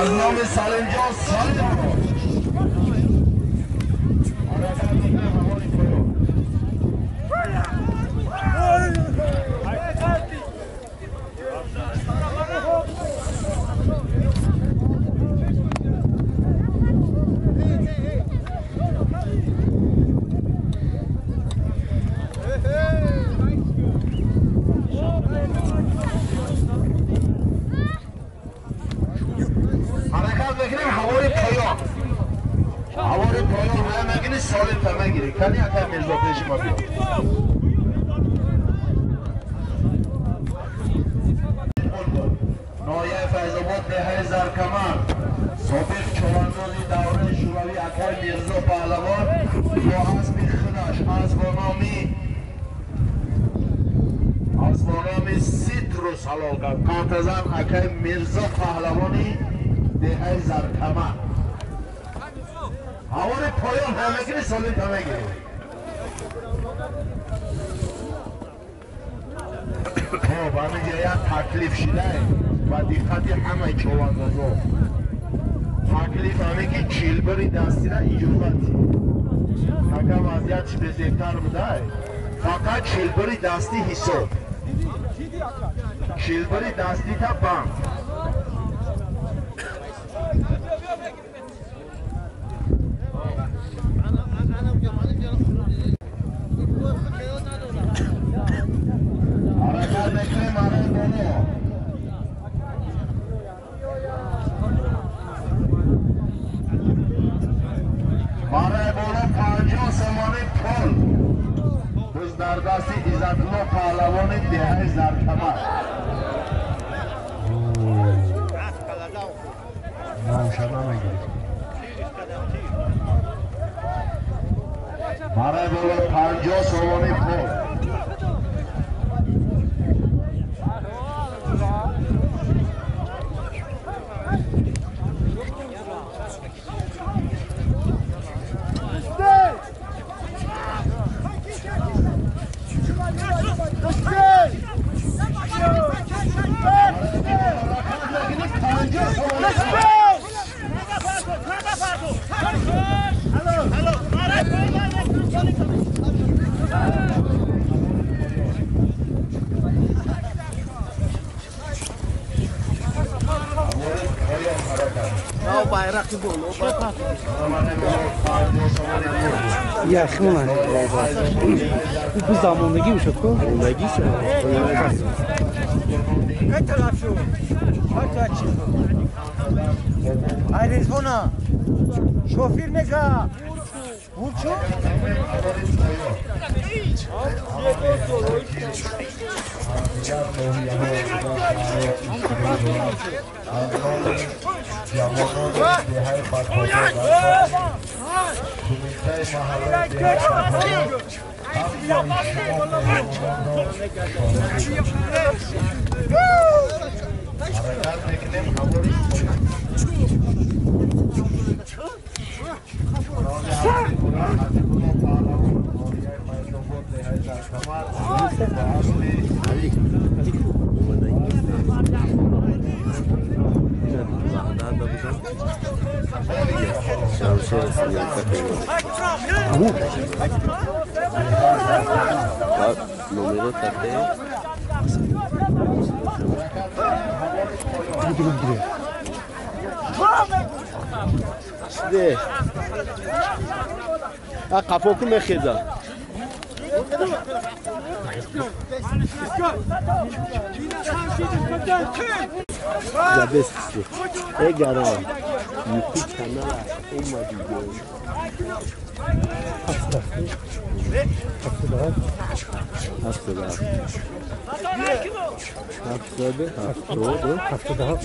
از نام سالم جان سالم دستی حساب شیلبری دستی تا بند حرکت میکنیم برای بالا برای بالا 50 سامانه پل در دست عزت‌الله پهلوان دهه زرکمر برای بالا 50 سامانه پل Яхман. Bu zamandagi mi şu? Zamandagi şu. Kaç taraf şu? Kaç şu? Ay Rezvona. Şoför ne ka? Burçu? قفاکو مخیزم جبس ای گرام یوتیوب کانال اومدی هفتاد هفتاد هفتاد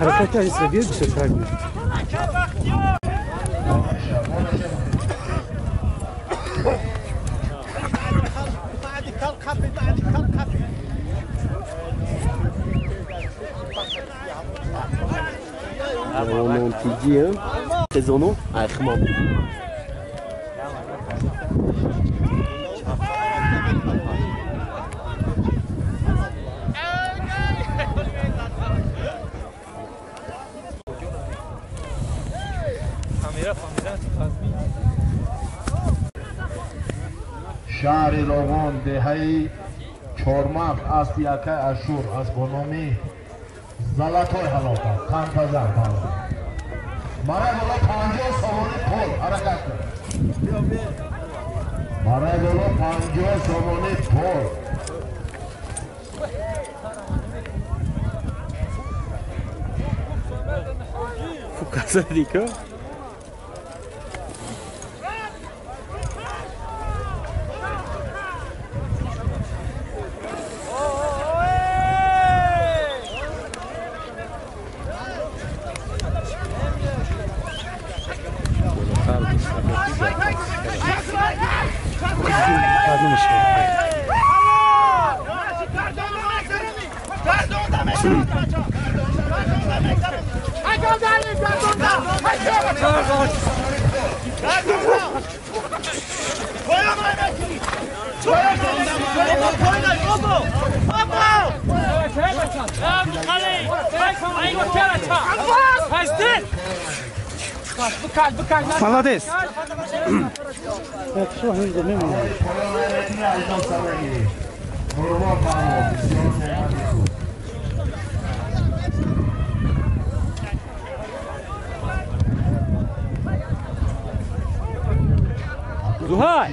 حرکت حسابیه بیشتر Raisonnons à Herman. Шаҳри Роғон, деҳаи Чормағз, аспи акай Ашур, аз бо номи Золотой ҳалокат, қанпазар паҳлавон. Барои боло 50 сомонӣ пул, ҳаракат кун. Барои боло 50 сомонӣ пул. Фуказади ко? Молодец. Зухай!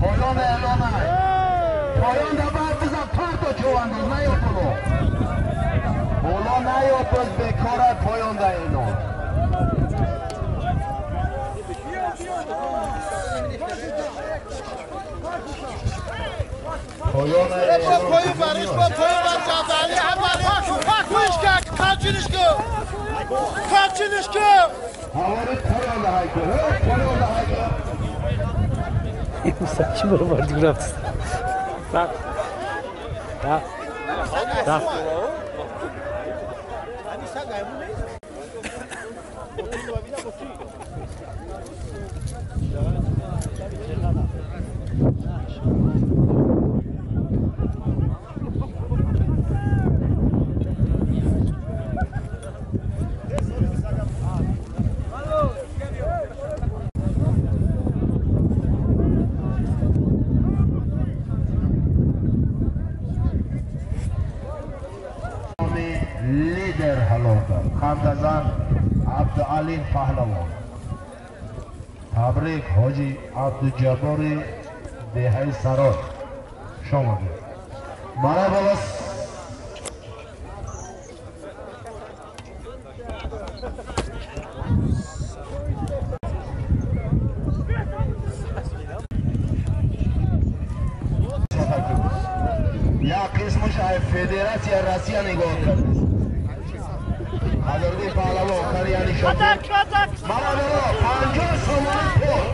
پایان اعلام پایان در باید بزن پرتا چوانداز نیاد بالا بالا نیاد باز بکارت پایان در اعلام. پایان اعلام پایان برش با پایان بر جعفری پاکوش که کاچینش که کاچینش که هواری پایان دهی که پایان دهی که Чӣ бароварди рафт? Так. Так. Так. لیدر حلال خاندازان عبدالعلیم پهلوان. تبریک حاجی عبدالجبار دهه سرای شما برای بالا یا قسمش فدراسیا روسیه نگاه کرد. حضرت پهلوان خریانی شد. بالا بالا 50 سومانی پول.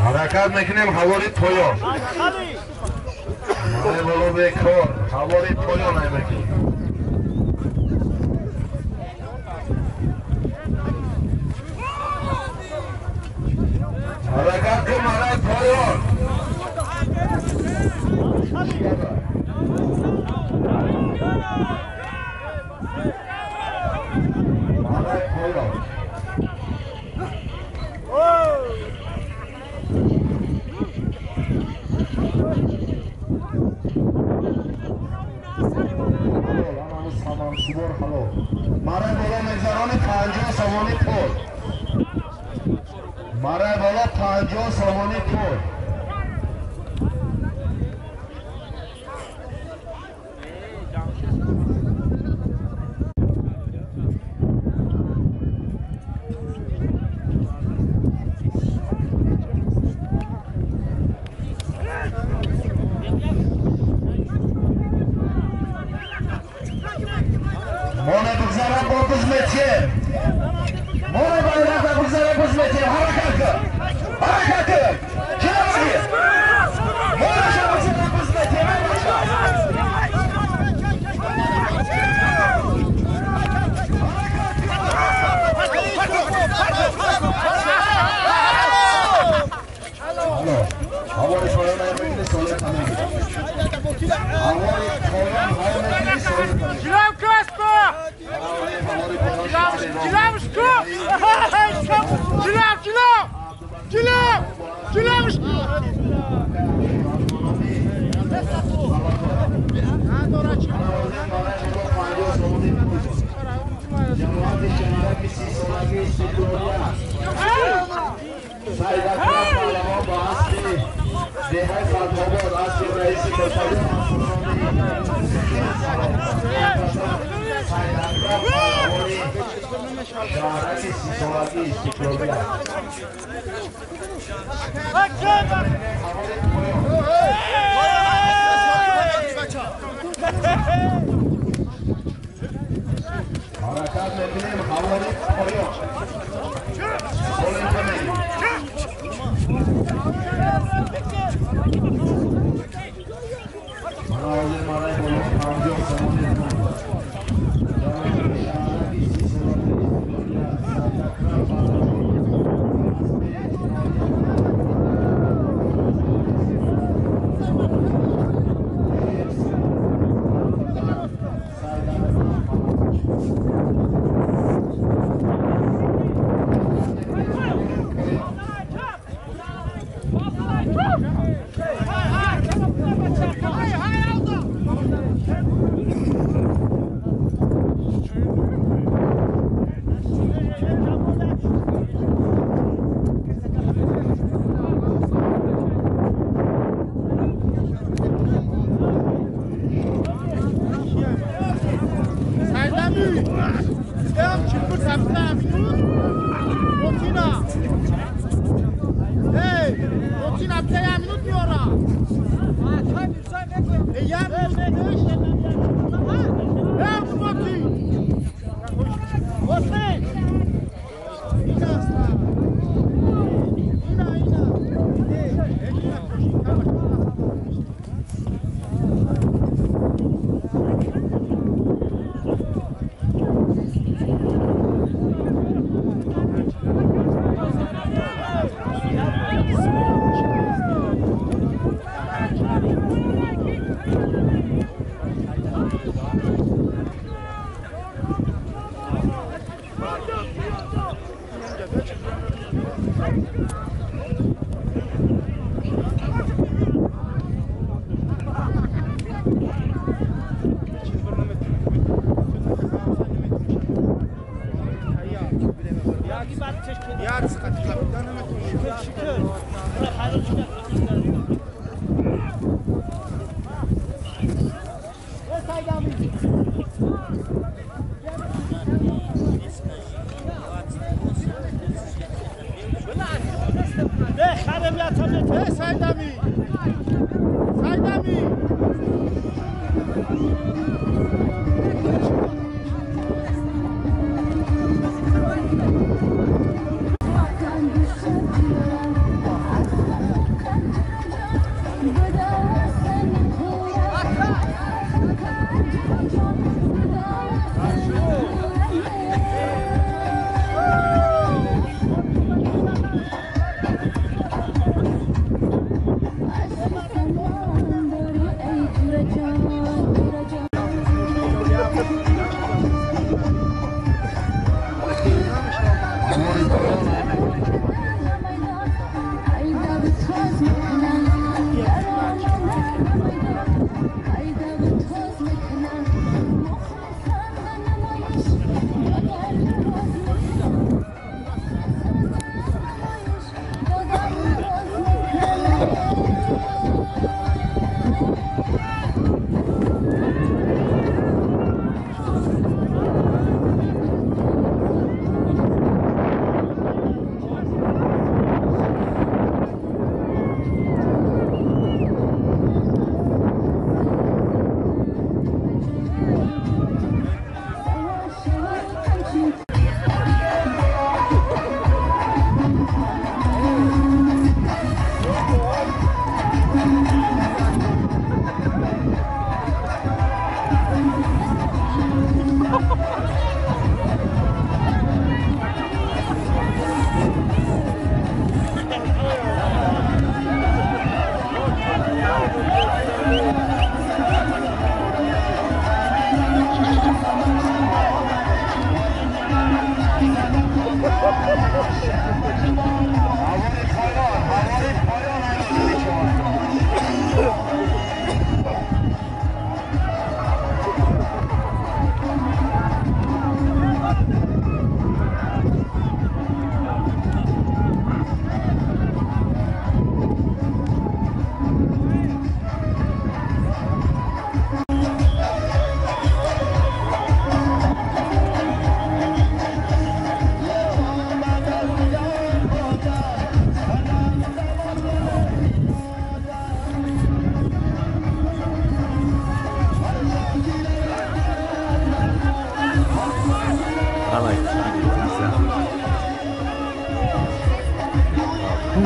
حرکت میکنیم حوالی پایان. ماره بالا بکار حوالی پایان میکنیم. حرکت کن ماره پایان. ماره پایان. Самансубор ҳалол. Мараи боло мегзарони 50 сомонӣ пул. Мараи боло 50 сомонӣ пул.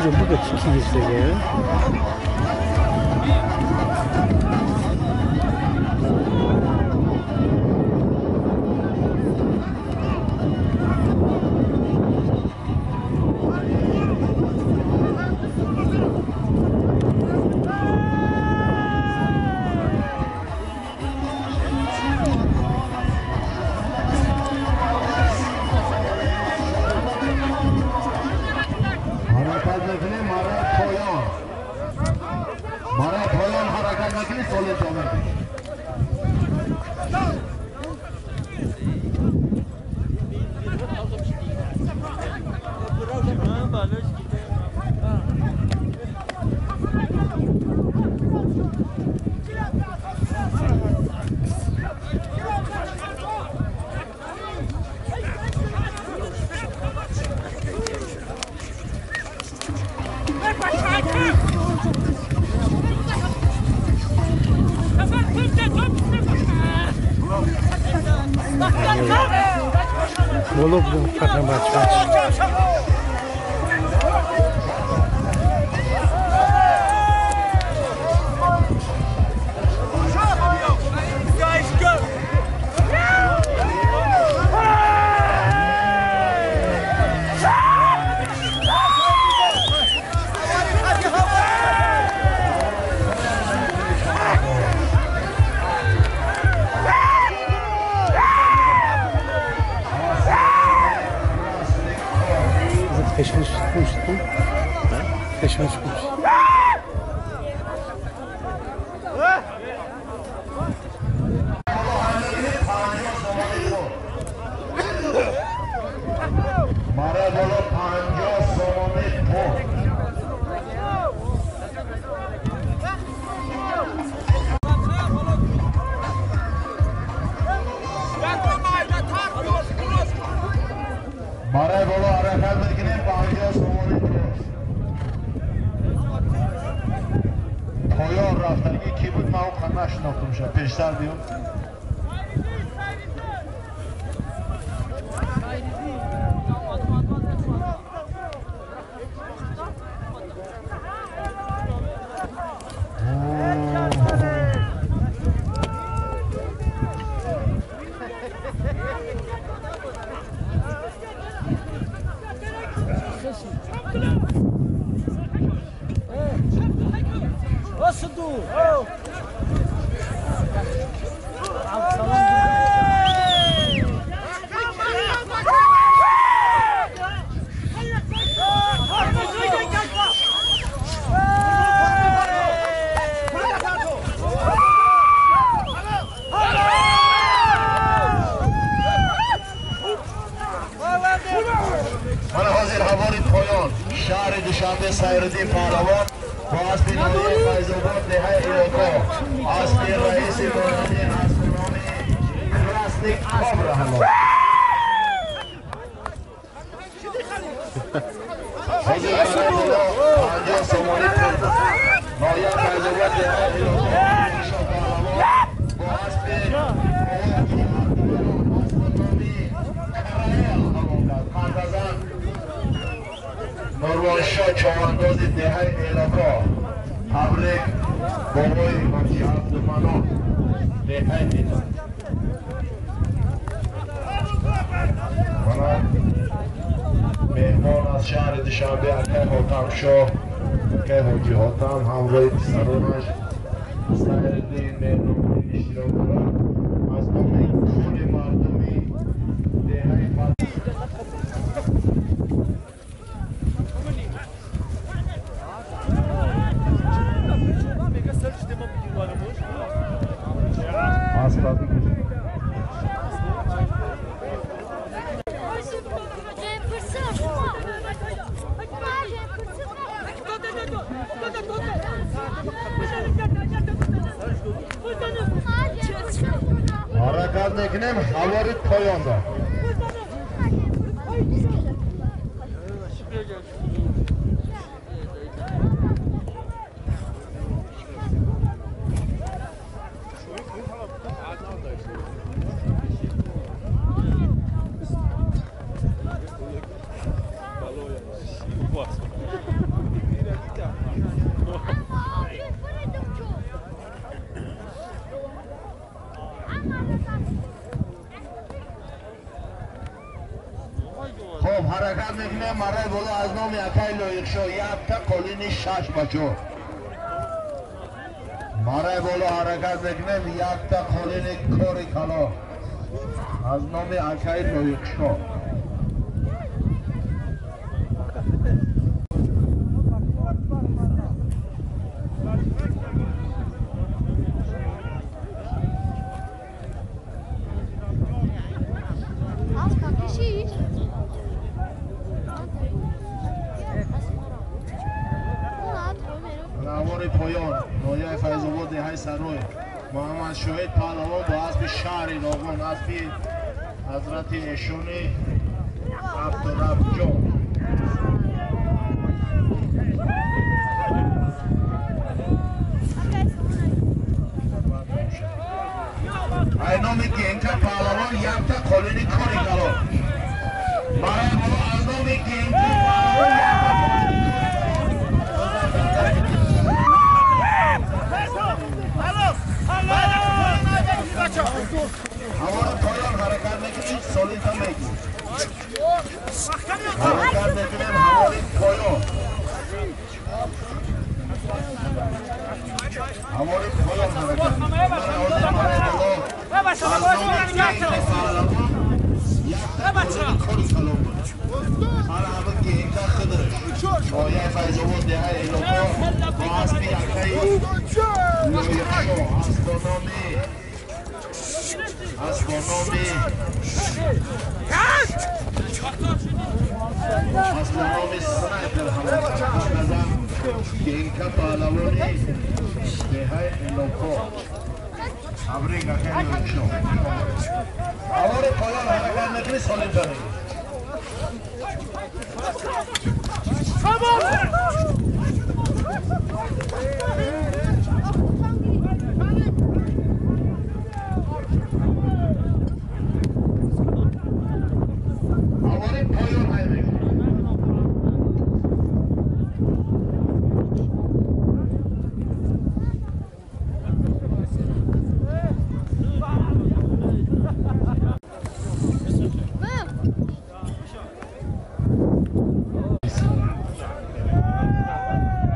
Ҳамунҷо буга ки ки гирифтага. Боло будем бача. Пешонаш куш. Барои боло ҳаракат мекунем, 50 сомонӣ поён рафтагӣ ки буд, ман он нашинохтам, ша пештар биём. Шаҳри Душанбе Сайриддин Паҳлавон бо аспи ноҳияи Файзобод деҳаи Илоко, аспи раиси Муҳаммадин аз номи Красный Кобра ҳалол. Ҳозир 50 сомонӣ пул. Ноҳияи Файзобод деҳаи Илоко Паҳлавон бо аспи номи Караел ҳалол кард. Қандазан Нурвоншоҳ човандози деҳаи Элоко. Табрик бобои ҳоҷи Абдуманон деҳаи Элоко. Мана меҳмон аз шаҳри Душанбе акай Ҳотамшоҳ, акай ҳоҷи Ҳотам ҳамроҳи писаронаш Сайриддин меҳмон иштирок дорад. Аз номи кулли мардуми деҳаи ҳаракат мекунем ҳавори поёнда. Хоб, ҳаракат мекунем марай боло аз номи акай Лоиқшо якта қолини 6 бачо. Марай боло ҳаракат мекунем якта қолини кори калон аз номи акай Лоиқшо. Навори поён ноҳияи Файзобод деҳаи Сарой Муҳаммад Шоҳид паҳлавон бо аспи шаҳри Роғун, аспи ҳазрати эшони Абдурабҷон. Ай номи Генка паҳлавон якта қолини кори калон. Барои боло аз номи Генка паҳлавон якта ҳавори поён ҳаракат мекунем, солита мегирем. Ҳаракат мекунем ҳавори поён. Ҳавори поён ҳаракат мекунем. Аз номи Генка паҳлавон якта қолини кори калон буд. Ҳар ҳама Генка худаш. Ноҳияи Файзобод деҳаи Элоко бо аспи акаи Лоиқшо аз бо номи снайпер ҳамон Генка паҳлавони деҳаи Элоко. Табрик акаи Лоиқшо. Ҳавори поён ҳаракат мекунӣ, солим мегирӣ. Ҳавори поён ҳай мекунӣ.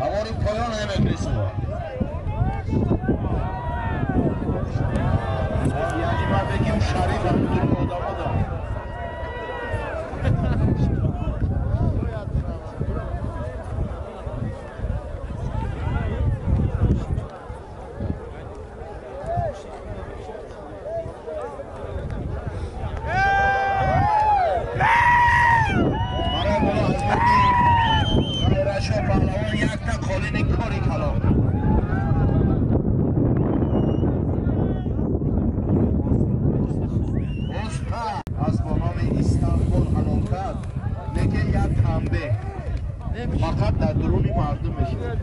Ҳавори поён ҳай мекунӣ сувор. Яъне ман бегим Шариф ҳамдур одамо дорад. Барои боло аз номи Ғайратшо паҳлавон якта қолини кори калон. Уста аз бо номи Истанбул ҳалол кард, лекин як танбеҳ фақат дар дуруни мардум мешавад.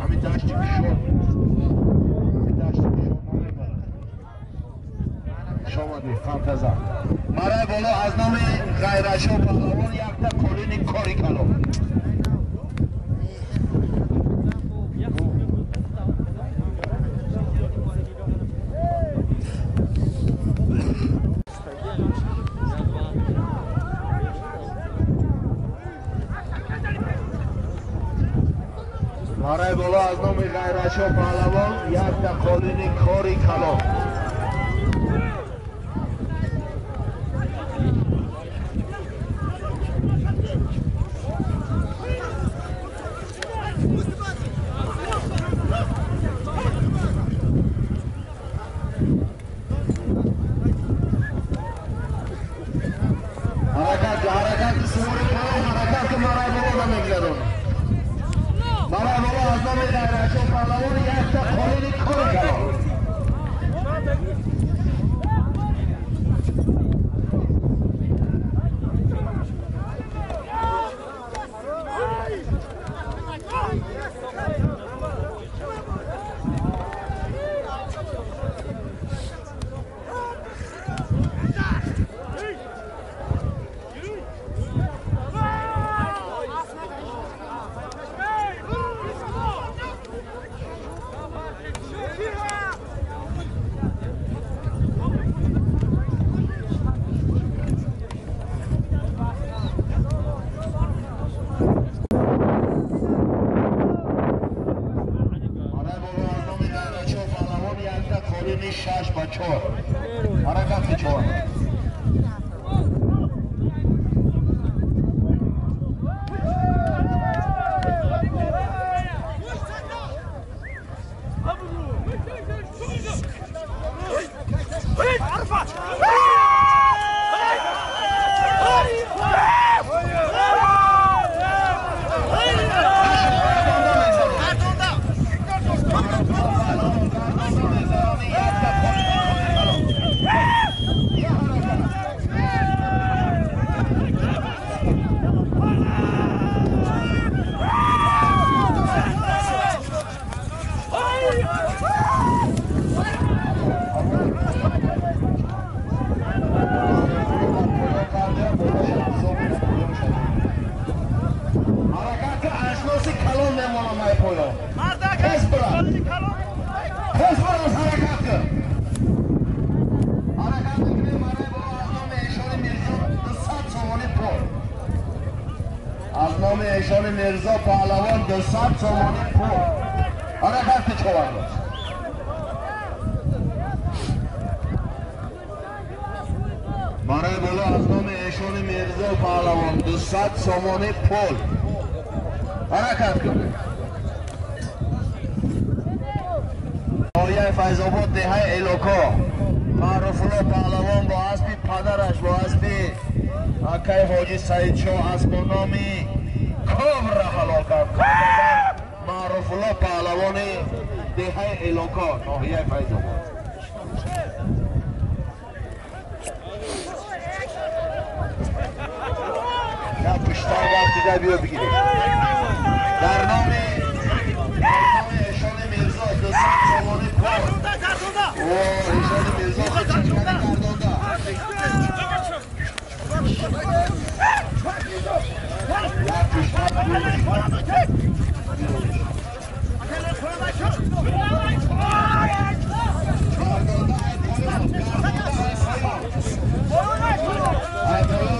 Ҳамин дашти кушод, ҳамин дашти кушод намебарад. Шомадӣ фантаза. Марай боло аз номи Ғайратшо паҳлавон якта қолини кори калон. Марай боло аз номи Ғайратшо паҳлавон якта қолини кори калон. Ҳаракат, ҳаракат, сувори поён ҳаракат ки марай боло намегзаронад. Марай боло аз номи Ғайратшо паҳлавон якта қолини кори калон. эшони Мирзо Паҳлавон 200 сомонӣ пул. Ҳаракат ки човандоз. Барои боло аз номи эшони Мирзо Паҳлавон 200 сомонӣ пул. Ҳаракат кунед. Ноҳияи Файзобод, деҳаи Элоко. Маъруфулло Паҳлавон бо аспи падараш, бо аспи акай Ҳоҷи Саидшоҳ аст бо номи Кобра ҳалол кард. Маъруфулло Паҳлавони деҳаи Элоко, ноҳияи Файзобод. Я пуштар гафтида биё бигиред. Дар номи эшони Мирзо 200 сомонӣ пул. О, эшони Мирзо худчашмани гардонда. Я пуштар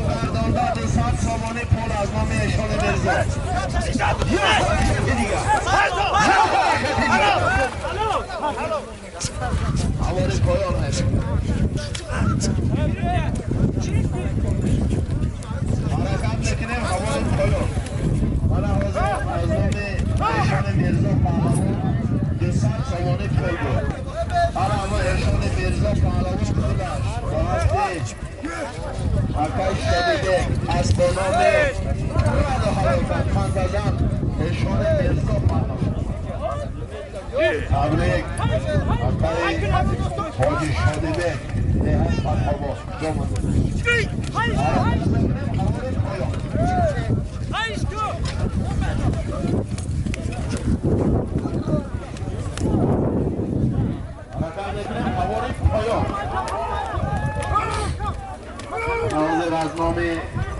гардонда 200 сомонӣ пул аз номи эшони Мирзо. Ҳавори поён ҳаракат мекунем, ҳавори поён. Мана ҳозир аз номи эшони Мирзо Паҳлавон 200 сомонӣ пул буд. Ана ҳамо эшони Мирзо Паҳлавон худаш бо аспи акай Шодибек аст бо номи Радо ҳалол кард. Панзазан эшони Мирзо Паҳлавон. Табрик акай Ҳоҷи Шодибек, деҳаи Фатҳобод. Ҷо монед. Ҳавори поён. Ҳаракат мекунем, ҳавори поён. Ҳозир аз номи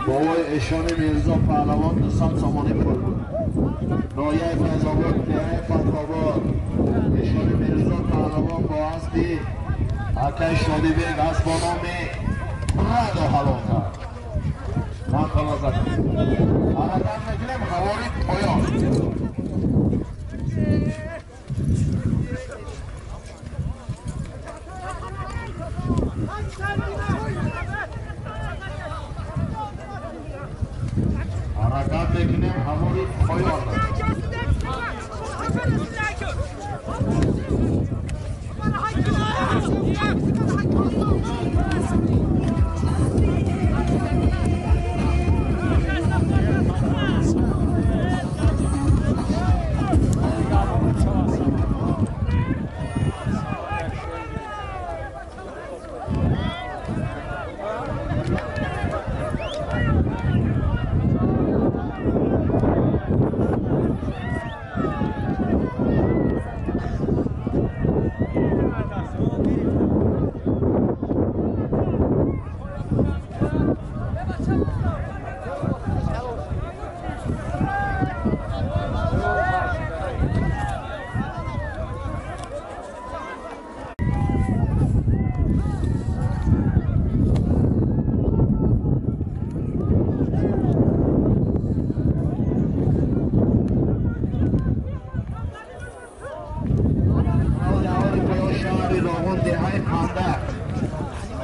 бобои эшони Мирзо Паҳлавон 200 сомонӣ пул буд. Ноҳияи Файзобод, деҳаи Фатҳобод. Эшони Мирзо Паҳлавон бо аспи акай Шодибек аст бо номи Радо ҳалол кард. Ман хулоса ҳаракат мекунем, ҳавори поён. Ҳаракат мекунем, ҳавори поён.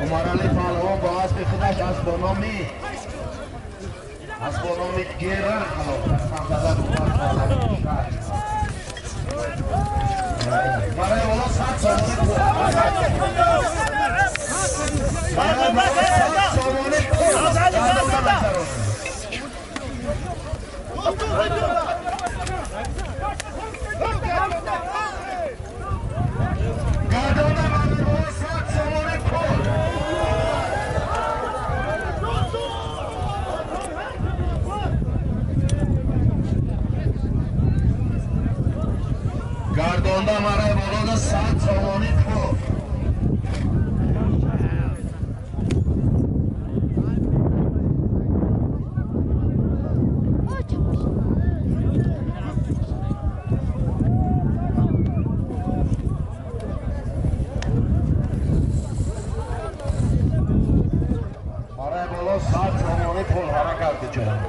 Умарали Паҳлавон бо аспи худаш аст бо номи Геран ҳалол кард. Панзазан Умар Паҳлавон шаҳр. Барои боло 100 сомонӣ пул. Барои боло 100 сомонӣ пул. Гардонда барои боло 100 сомонӣ пул. Гардонда барои боло 100 сомонӣ пул. Барои боло 100 сомонӣ пул. Ҳаракат кунед.